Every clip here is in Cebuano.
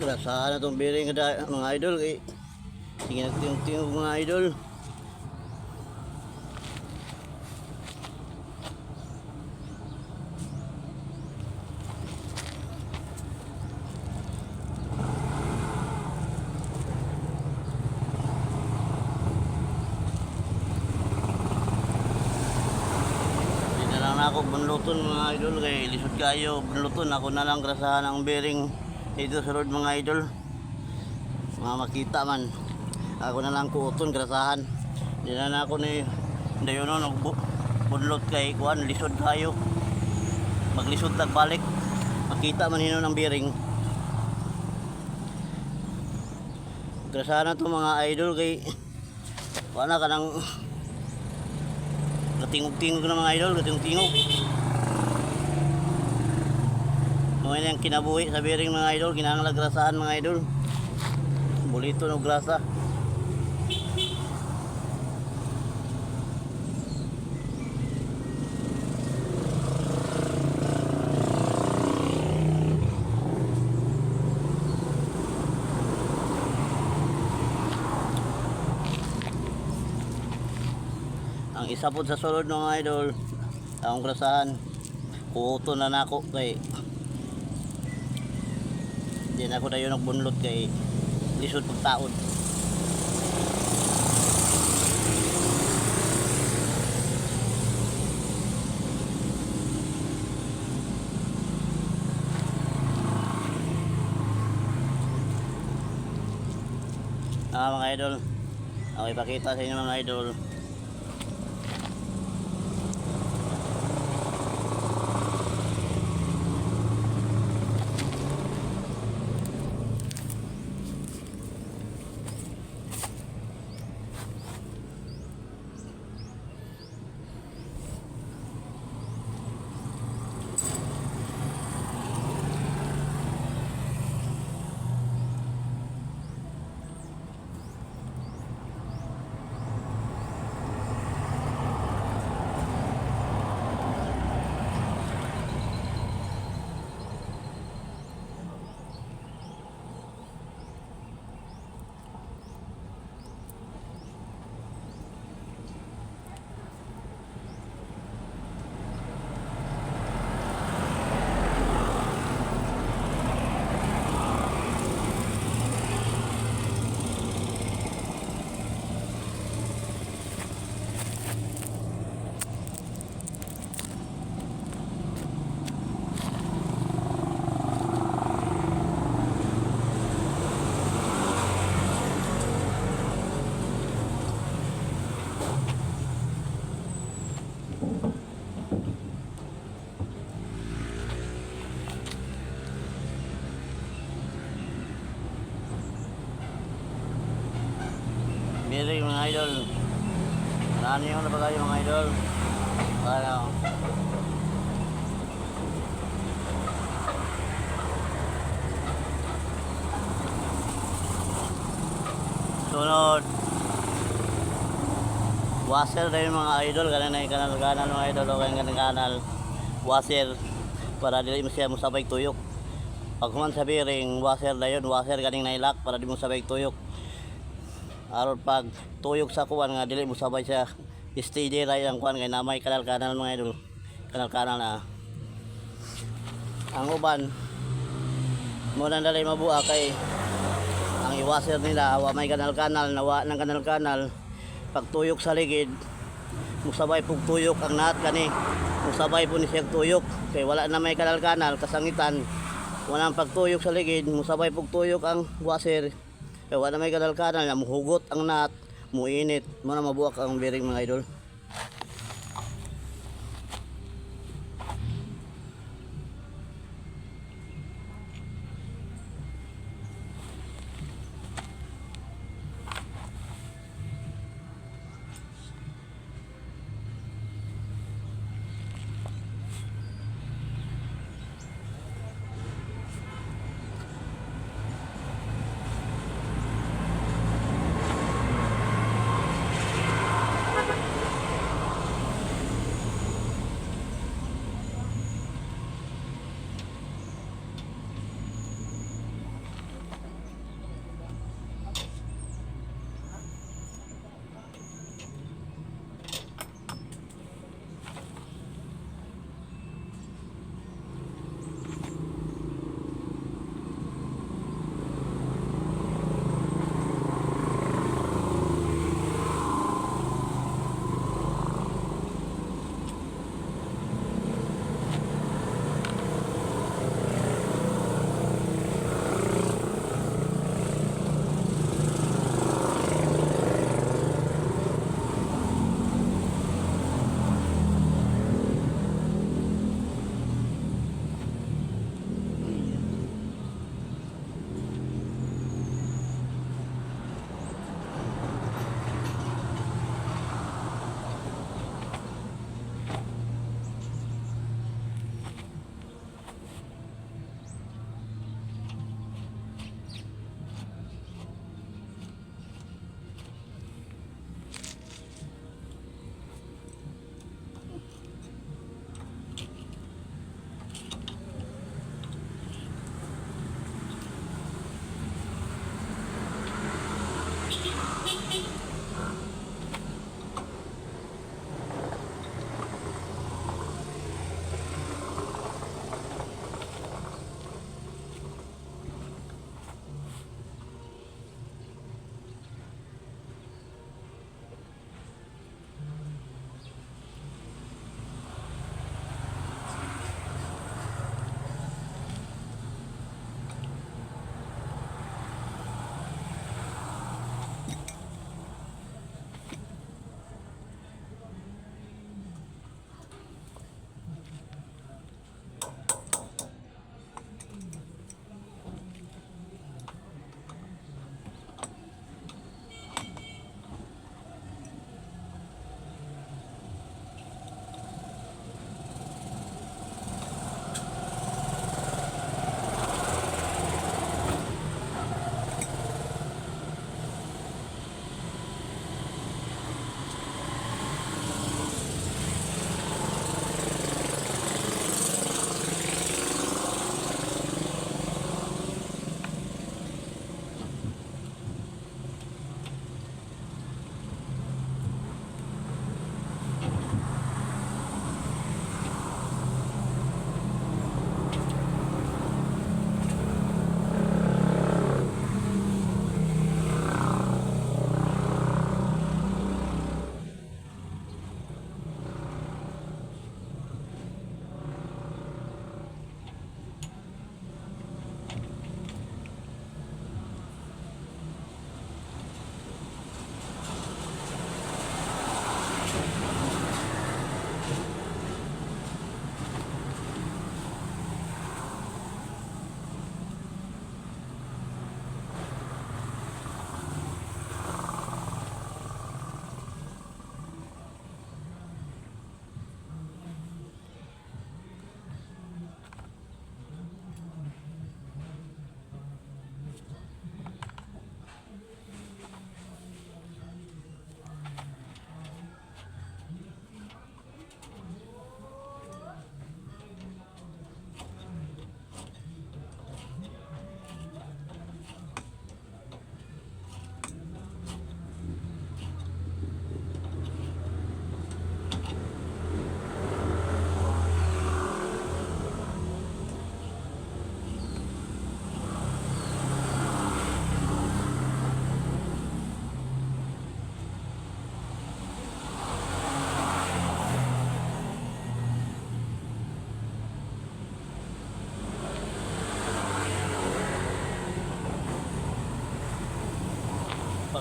Grasahan na tong bearing kada mga idol kay sige nagtingog-tingog, mga idol. Di na lang ako bunluton, mga idol, kay lisod kayo bunluton. Ako na lang grasahan ang bearing dito sa road, mga idol. Mga makita man. Ako na lang kuoton grasahan. Di na na ako ni dayon no bunlot kay kuan lisod kayo. Maglisod tag balik. Makita man hino ng bearing. Grasahan na to, mga idol, kay wala ka nang katingog-tingog na, mga idol, katingog-tingog. Mga yung kinabuhi sa bearing, mga idol, kinahanglan grasahan, mga idol. Bulito no grasa. Ang isa po sa sulod, mga idol, ang grasahan. Kuto na nako kay di na ako dayon nagbunlot kay lisod pagtaod. Ah, mga idol. Ako ipakita sa inyo, mga idol. Bearing, mga idol. Marami yung napagayo, mga idol. Para sunod. Washer na yung mga idol. Ganun na yung kanal-kanal, mga idol. O kanal kanal. Washer. Para dili mo siya musabay tuyok. Pag human sa bearing, washer na yun. Washer ganing nailak para di mo sabay tuyok. Aron pag tuyok sa kuwan nga dili mo sabay siya steady ra ang kuwan kay namay kanal-kanal, mga idol. Kanal-kanal na. Ang uban mo nang dalay mabuha kay ang iwaser nila wa may kanal-kanal, nawa ng kanal-kanal. Pag tuyok sa ligid, musabay pug tuyok ang naat kani. Musabay po ni siya tuyok kay wala na may kanal-kanal kasangitan. Wala ang pagtuyok sa ligid, musabay pug tuyok ang washer. Kay wala may kanal-kanal na muhugot ang naat, muinit, mo na mabuak ang bearing, mga idol.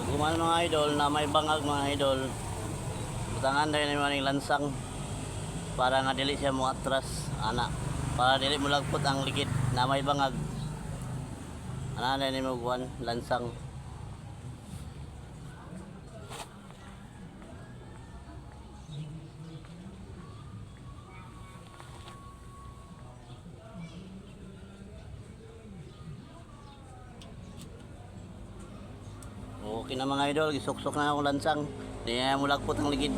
Pag gumano, mga idol, na may bangag, mga idol, butangan na yun yung lansang para nga dili siya mo atras ana, para dili mo lagpot ang ligid na may bangag ana na mo kuan lansang. Okay na, mga idol, gisuksok na akong lansang. Di na mo lagpot ang ligid.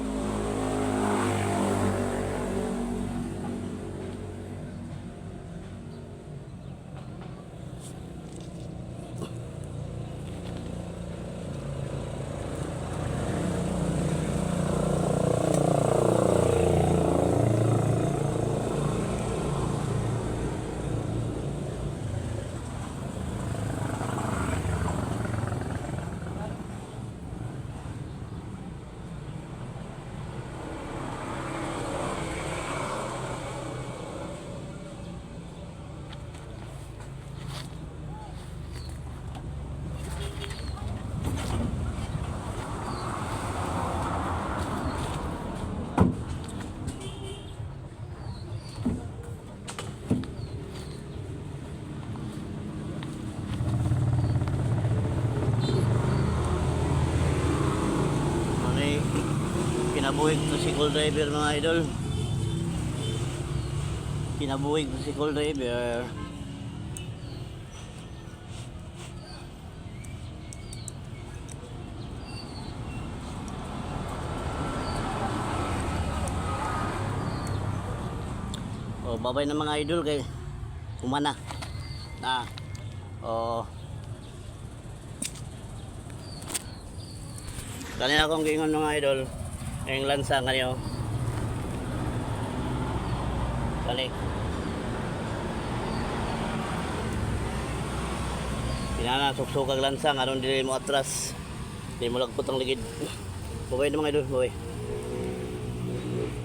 Ano eh, kinabuhig tricycle driver, mga idol. Kinabuhig tricycle driver. O, babay na, mga idol, kay humana. Na. O. Kanina akong giingon, mga idol, ang lansa kanyo. Kani. Kinana suksok ang lansa aron dili mo atras. Di mo lagpot ang ligid. Babay na, mga idol, babay.